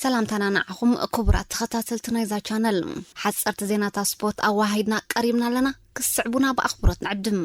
ሰላምታና ንዓኹም ክቡራት ተኸታተልቲ ናይዛ ቻነል። ሓጸርቲ ዜናታት ስፖርት ኣዋሃሂድና ቀሪብና ኣለና። ክስዕቡና ብኣኽብሮት ንዕድም።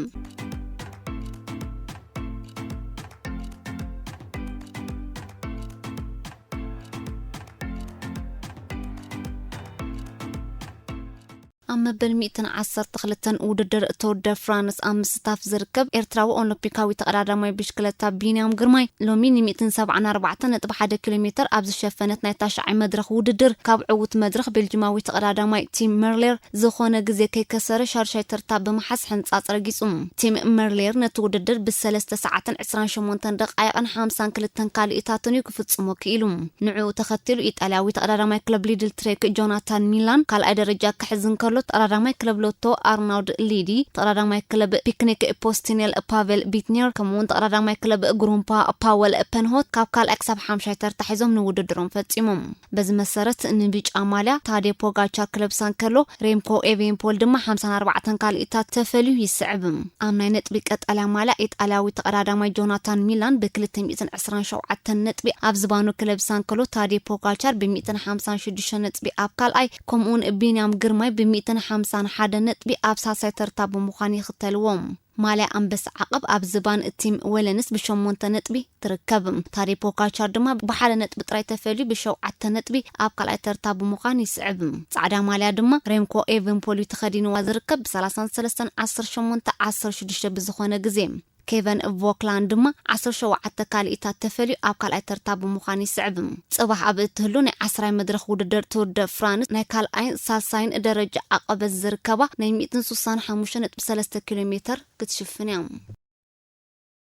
ኣብ መበል ሚእትን ዓሰርተ ክልተን ውድድር ቶር ደ ፍራንስ ኣብ ምስታፍ ዝርከብ ኤርትራዊ ኦሎምፒካዊ ተቐዳዳማይ ብሽክለታ ቢንያም ግርማይ፣ ሎሚ ን ሚእትን ሰብዓን ኣርባዕተን ነጥቢ ሓደ ኪሎ ሜትር ኣብ ዝሸፈነት ናይ ታሽዓይ መድረኽ ውድድር፣ ካብ ዕዉት መድረኽ ቤልጂማዊ ተቐዳዳማይ ቲም መርሌር ዝኾነ ግዜ ከይከሰረ ሻድሻይ ተርታ ብምሓዝ ሕንጻጽ ረጊጹ። ቲም መርሌር ነቲ ውድድር ብሰለስተ ሰዓትን ዕስራን ሸሞንተን ደቓይቕን ሓምሳን ክልተን ካልኢታትን እዩ ክፍጽሞ ክኢሉ። ንዕኡ ተኸቲሉ ኢጣልያዊ ተቐዳዳማይ ክለብ ሊድል ትሬክ ጆናታን ሚላን ካልኣይ ደረጃ ክሕዝ እንከሎ፣ ተቐዳዳማይ ክለብ ሎቶ ኣርናውድ ሊዲ፣ ተቐዳዳማይ ክለብ ፒክኒክ ፖስቲኔል ፓቨል ቢትኔር፣ ከምኡውን ተቐዳዳማይ ክለብ ግሩምፓ ፓወል ፐንሆት ካብ ካልኣይ ክሳብ ሓምሻይ ተርታ ሒዞም ንውድድሮም ፈጺሞም። በዚ መሰረት ንብጫ ማልያ ታዴ ፖጋቻር ክለብሳ እንከሎ፣ ሬምኮ ኤቬንፖል ድማ ሓምሳን ኣርባዕተን ካልኢታት ተፈልዩ ይስዕብ። ኣብ ናይ ነጥቢ ቀጠልያ ማልያ ኢጣልያዊ ተቐዳዳማይ ጆናታን ሚላን ብ ክልተ ሚእትን ዕስራን ሸውዓተን ነጥቢ ኣብ ዝባኑ ክለብሳ እንከሎ፣ ታዴ ፖጋቻር ብ ሚእትን ሓምሳን ሽዱሽተ ነጥቢ ኣብ ካልኣይ፣ ከምኡውን ቢንያም ግርማይ ብ ሚእትን ሓምሳን ሓደ ነጥቢ ኣብ ሳልሳይ ተርታ ብምዃን ይኽተልዎም። ማልያ ኣንበሳ ዓቐብ ኣብ ዝባን ቲም ወለንስ ብሸሞንተ ነጥቢ ትርከብ። ታዴ ፖጋቻር ድማ ብሓደ ነጥቢ ጥራይ ተፈልዩ ብሸውዓተ ነጥቢ ኣብ ካልኣይ ተርታ ብምዃን ይስዕብ። ጻዕዳ ማልያ ድማ ሬምኮ ኤቨንፖል እዩ ተኸዲንዋ ዝርከብ፣ ብሰላሳን ሰለስተን ዓሰርተ ሸሞንተ ዓሰርተ ሽዱሽተ ብዝኾነ ግዜ። ኬቨን ቮክላንድ ድማ ዓሰርተ ሸውዓተ ካልኢታት ተፈልዩ ኣብ ካልኣይ ተርታ ብምዃን ይስዕብ። ጽባሕ ኣብ እትህሉ ናይ ዓስራይ መድረኽ ውድድር ቱር ደ ፍራንስ ናይ ካልኣይን ሳልሳይን ደረጃ ዓቐበት ዝርከባ ናይ ሚእትን ስሳን ሓሙሽተ ነጥቢ ሰለስተ ኪሎ ሜትር ክትሽፍን እያ።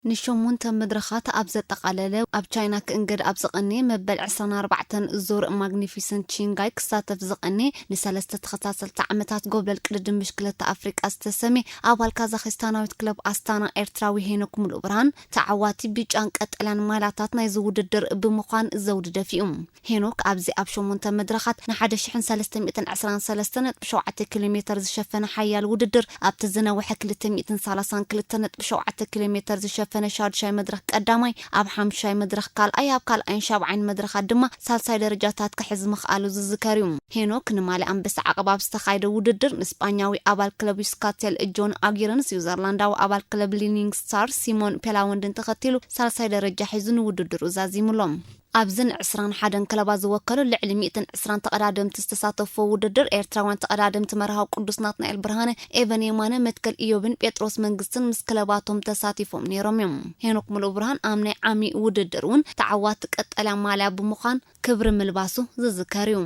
ንሸሞንተ መድረኻት ኣብ ዘጠቓለለ፣ ኣብ ቻይና ክእንገድ ኣብ ዝቐነየ መበል ዕስራን ኣርባዕተን ዙር ማግኒፊሰንት ሺንጋይ ክሳተፍ ዝቐነየ ንሰለስተ ተኸታተልቲ ዓመታት ጎብለል ቅድድም ብሽክለታ ኣፍሪቃ ዝተሰምየ ኣባል ካዛኺስታናዊት ክለብ ኣስታና ኤርትራዊ ሄኖክ ሙሉእብርሃን ተዓዋቲ ብጫን ቀጠልያን ማልያታት ናይዚ ውድድር ብምዃን ዘውዲ ደፊኡ። ሄኖክ ኣብዚ ኣብ ሸሞንተ መድረኻት ንሓደ ሽሕን ሰለስተ ሚእትን ዕስራን ሰለስተ ነጥቢ ሸውዓተ ኪሎ ሜትር ዝሸፈነ ሓያል ውድድር፣ ኣብቲ ዝነውሐ ክልተ ሚእትን ሰላሳን ክልተ ነጥቢ ሸውዓተ ኪሎ ሜትር ዝሸፈነ ሻድሻይ መድረኽ ቀዳማይ፣ ኣብ ሓምሻይ መድረኽ ካልኣይ፣ ኣብ ካልኣይን ሻብዓይን መድረኻት ድማ ሳልሳይ ደረጃታት ክሕዝ ምኽኣሉ ዝዝከር እዩ። ሄኖክ ንማልያ ኣንበሳ ዓቐብ ኣብ ዝተኻየደ ውድድር ንስጳኛዊ ኣባል ክለብ ዩስካቴል ጆን ኣጊርን ስዊዘርላንዳዊ ኣባል ክለብ ሊኒንግ ስታር ሲሞን ፔላወንድን ተኸቲሉ ሳልሳይ ደረጃ ሒዙ ንውድድሩ ዛዚሙሎም። ኣብዚ ንዕስራን ሓደን ክለባት ዝወከሉ ልዕሊ ሚእትን ዕስራን ተቐዳደምቲ ዝተሳተፍዎ ውድድር፣ ኤርትራውያን ተቐዳደምቲ መርሃዊ ቅዱስ ናትናኤል ብርሃነ፣ ኤቨን የማነ፣ መትከል ኢዮብን ጴጥሮስ መንግስትን ምስ ክለባቶም ተሳቲፎም ነይሮም እዮም። ሄኖክ ሙሉእብርሃን ኣብ ናይ ዓሚ ውድድር እውን ተዓዋቲ ቀጠልያ ማልያ ብምዃን ክብሪ ምልባሱ ዝዝከር እዩ።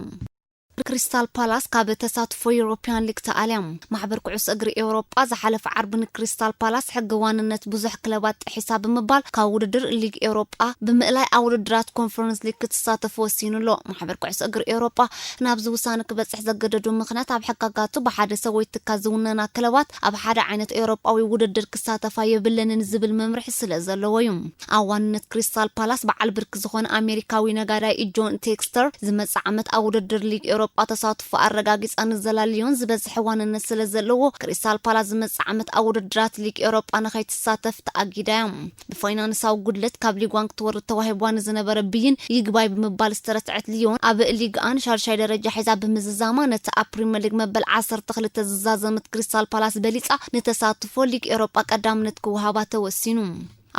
ክሪስታል ፓላስ ካብ ተሳትፎ ዩሮፒያን ሊግ ተኣልያ። ማሕበር ኩዕሶ እግሪ ኤውሮጳ ዝሓለፈ ዓርቢ ንክሪስታል ፓላስ ሕጊ ዋንነት ብዙሕ ክለባት ጥሒሳ ብምባል ካብ ውድድር ሊግ ኤውሮጳ ብምእላይ ኣብ ውድድራት ኮንፈረንስ ሊግ ክትሳተፍ ወሲኑ ኣሎ። ማሕበር ኩዕሶ እግሪ ኤውሮጳ ናብዚ ውሳነ ክበጽሕ ዘገደዶ ምኽንያት ኣብ ሕጋጋቱ ብሓደ ሰብ ወይ ትካል ዝውነና ክለባት ኣብ ሓደ ዓይነት ኤውሮጳዊ ውድድር ክሳተፋ የብለንን ዝብል መምርሒ ስለ ዘለዎ እዩ። ኣብ ዋንነት ክሪስታል ፓላስ በዓል ብርኪ ዝኾነ ኣሜሪካዊ ነጋዳይ ጆን ቴክስተር፣ ዝመጽእ ዓመት ኣብ ውድድር ሊግ ኤውሮጳ ተሳትፎ ኣረጋጊጻ፣ ንዘላ ሊዮን ዝበዝሐ ዋንነት ስለ ዘለዎ፣ ክሪስታል ፓላስ ዝመጽእ ዓመት ኣብ ውድድራት ሊግ ኤውሮጳ ንኸይትሳተፍ ተኣጊዳ እያ። ብፋይናንሳዊ ጉድለት ካብ ሊግ ዋን ክትወርድ ተዋሂብዋ ንዝነበረ ብይን ይግባይ ብምባል ዝተረትዐት ሊዮን፣ ኣብ ሊግ ኣን ሻድሻይ ደረጃ ሒዛ ብምዝዛማ፣ ነቲ ኣብ ፕሪምየር ሊግ መበል ዓሰርተ ክልተ ዝዛዘመት ክሪስታል ፓላስ በሊጻ፣ ንተሳትፎ ሊግ ኤውሮጳ ቀዳምነት ክወሃባ ተወሲኑ።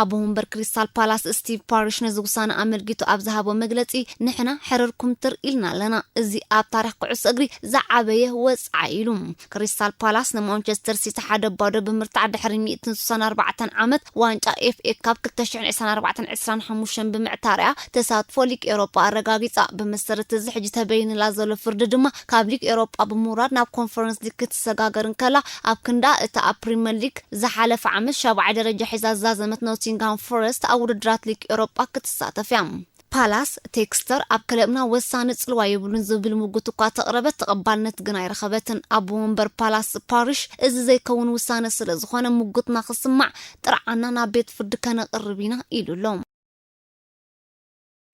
ኣቦ ወንበር ክሪስታል ፓላስ ስቲቭ ፓሪሽ ነዚ ውሳነ ኣመልኪቱ ኣብ ዝሃቦ መግለጺ፣ "ንሕና ሕርር ኩምትር ኢልና ኣለና። እዚ ኣብ ታሪኽ ኩዕሶ እግሪ ዝዓበየ ወጽዓ" ኢሉ። ክሪስታል ፓላስ ንማንቸስተር ሲቲ ሓደ ባዶ ብምርታዕ፣ ድሕሪ ሚእትን ስሳን ኣርባዕተን ዓመት ዋንጫ ኤፍ ኤ ካፕ ክልተ ሽሕን ዕስራን ኣርባዕተን ዕስራን ሓሙሽተን ብምዕታርያ፣ ተሳትፎ ሊግ ኤውሮጳ ኣረጋጊጻ። ብመሰረት እዚ ሕጂ ተበይንላ ዘሎ ፍርዲ ድማ፣ ካብ ሊግ ኤውሮጳ ብምውራድ ናብ ኮንፈረንስ ሊግ ክትሰጋገር እንከላ፣ ኣብ ክንዳ እታ ኣብ ፕሪምየር ሊግ ዝሓለፈ ዓመት ሻብዓይ ደረጃ ሒዛ ዝዛዘመት ኖቲንግሃም ፎረስት ኣብ ውድድራት ሊግ ኤውሮጳ ክትሳተፍ እያ። ፓላስ፣ ቴክስተር ኣብ ክለብና ወሳኒ ጽልዋ የብሉን ዝብል ምጉት እኳ ተቕረበት፣ ተቐባልነት ግን ኣይረኸበትን። ኣቦ ወንበር ፓላስ ፓሪሽ፣ "እዚ ዘይከውን ውሳነ ስለ ዝኾነ፣ ምጉትና ክስማዕ ጥርዓና ናብ ቤት ፍርዲ ከነቕርብ ኢና" ኢሉ ኣሎ።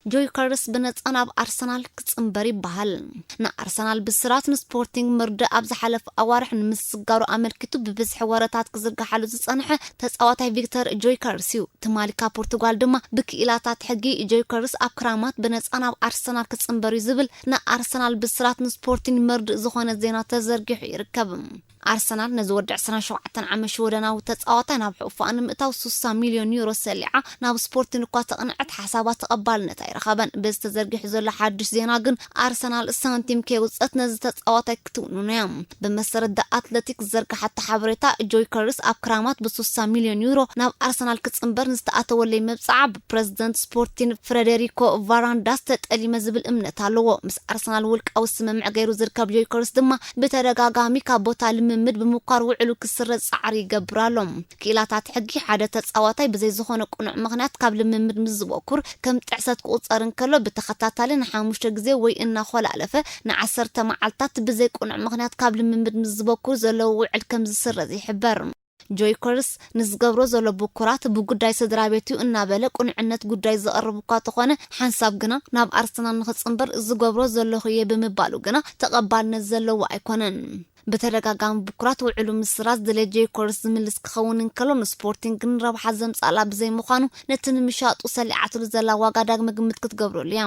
ጆይከርስ ብነጻ ናብ ኣርሰናል ክጽንበር ይበሃል። ንኣርሰናል ብስራት ንስፖርቲንግ ምርድእ ኣብ ዝሓለፈ ኣዋርሕ ንምስጋሩ ኣመልኪቱ ብብዝሒ ወረታት ክዝርግሓሉ ዝጸንሐ ተጻዋታይ ቪክተር ጆይከርስ እዩ። ትማሊ ካብ ፖርቱጋል ድማ ብክኢላታት ሕጊ ጆይከርስ ኣብ ክራማት ብነጻ ናብ ኣርሰናል ክጽንበር እዩ ዝብል ንኣርሰናል ብስራት ንስፖርቲንግ ምርድእ ዝኾነ ዜና ተዘርጊሑ ይርከብ። ኣርሰናል ነዚ ወዲ ዕስራን ሸውዓተን ዓመት ሽወደናዊ ተጻዋታይ ናብ ሕቑፋኣ ንምእታው ስሳ ሚልዮን ዩሮ ሰሊዓ ናብ ስፖርቲን እኳ ተቕንዐት ሓሳባ ተቐባልነት ኣይረኸበን። በዚ ተዘርጊሑ ዘሎ ሓድሽ ዜና ግን ኣርሰናል ሳንቲም ከይውጸት ነዚ ተጻዋታይ ክትውንኖ እያ። ብመሰረት ደ ኣትለቲክ ዝዘርግሓቶ ሓበሬታ ጆይከርስ ኣብ ክራማት ብስሳ ሚልዮን ዩሮ ናብ ኣርሰናል ክጽንበር ንዝተኣተወለይ መብጽዓ ብፕረዚደንት ስፖርቲን ፍረደሪኮ ቫራንዳስ ተጠሊመ ዝብል እምነት ኣለዎ። ምስ ኣርሰናል ውልቃዊ ስምምዕ ገይሩ ዝርከብ ጆይከርስ ድማ ብተደጋጋሚ ካብ ቦታ ልምምድ ብምኳር ውዕሉ ክስረዝ ጻዕሪ ይገብር ኣሎ። ክኢላታት ሕጊ ሓደ ተጻዋታይ ብዘይ ዝኾነ ቅኑዕ ምኽንያት ካብ ልምምድ ምስ ዝበኩር ከም ጥሕሰት ክቑጸር እንከሎ ብተኸታታሊ ንሓሙሽተ ግዜ ወይ እናኾላለፈ ንዓሰርተ መዓልታት ብዘይ ቅኑዕ ምኽንያት ካብ ልምምድ ምስ ዝበኩር ዘለዎ ውዕል ከም ዝስረዝ ይሕበር። ጆይከርስ ንዝገብሮ ዘሎ ብኩራት ብጉዳይ ስድራ ቤቱ እናበለ ቅኑዕነት ጉዳይ ዘቕርብ እኳ ተኾነ ሓንሳብ ግና ናብ ኣርሰናል ንኽጽንበር ዝገብሮ ዘለኹ እየ ብምባሉ ግና ተቐባልነት ዘለዎ ኣይኮነን። ብተደጋጋሚ ብኩራት ውዕሉ ምስራዝ ድሌት ጆይከርስ ዝምልስ ክኸውን እንከሎ ንስፖርቲንግ ግን ረብሓ ዘምጻላ ብዘይምዃኑ ነቲ ንምሻጡ ሰሊዓትሉ ዘላ ዋጋ ዳግመ ግምት ክትገብረሉ እያ።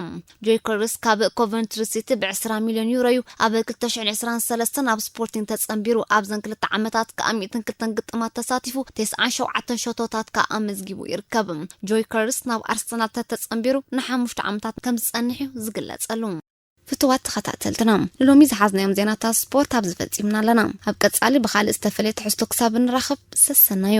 ጆይከርስ ካብ ኮቨንትሪ ሲቲ ብ ዕስራ ሚልዮን ዩሮ እዩ ኣብ ክልተ ሽሕን ዕስራን ሰለስተን ኣብ ስፖርቲንግ ተጸንቢሩ። ኣብዘን ክልተ ዓመታት ከኣ ሚእትን ክልተን ግጥማት ተሳቲፉ ተስዓን ሸውዓተን ሸቶታት ከኣ ኣመዝጊቡ ይርከብ። ጆይከርስ ናብ ኣርሰናል ተተጸንቢሩ ንሓሙሽተ ዓመታት ከም ዝጸንሕ እዩ ዝግለጸሉ። ፍትዋት ተኸታተልትና ንሎሚ ዝሓዝናዮም ዜናታት ስፖርት ኣብዚ ፈጺምና ኣለና። ኣብ ቀጻሊ ብኻልእ ዝተፈለየ ትሕዝቶ ክሳብ ንራኸብ ሰሰናዩ።